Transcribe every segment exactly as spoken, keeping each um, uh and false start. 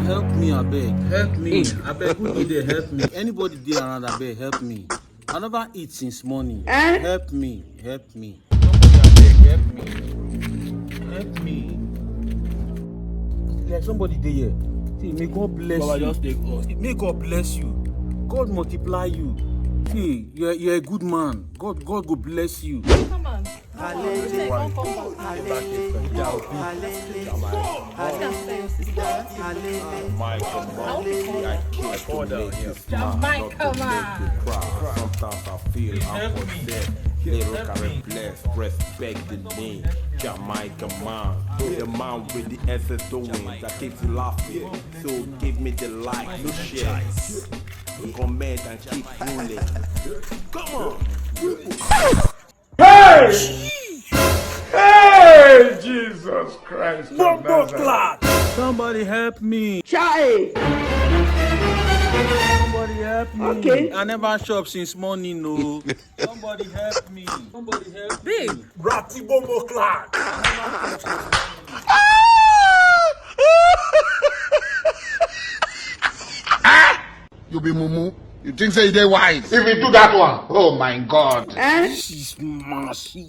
Help me, abeg. Help me. Abeg, who dey there? Help me. Anybody dey around, abeg, help me. I never eat since morning. Eh? Help me. Help me. Somebody, abeg, help me. Help me. Like somebody dey here. See, may God bless Baba, you. Just take us. May God bless you. God multiply you. See, you're, you're a good man. God, God go bless you. Come on. Come on. Say, come, come back. This can tell your sister. My command, I came to make you smile, not to make you cry. Sometimes I feel I'm upset. Lyrical bless, respect the name. Jamaica man, the man with the essence doing that keeps you laughing. So give me the like, the share, the comment and keep rolling. Come on. Hey! Hey, Jesus Christ of Nazareth. Somebody help me. Chai! Somebody help me. Okay. I never chop since morning, no. Somebody help me. Somebody help me. Babe, Ratty Bombo Clan. You be mumu. You think say you dey wise? If you do that one, oh my God. Eh? This is massive.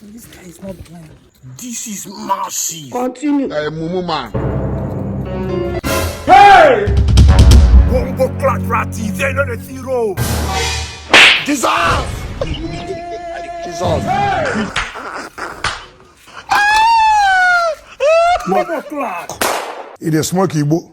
this guy is not blind. This is massive. Continue. A mumu man. Hey! Bombo Clan Ratty, they know the zero. Jesus! Jesus! Bombo Clan. E dey smoke igbo.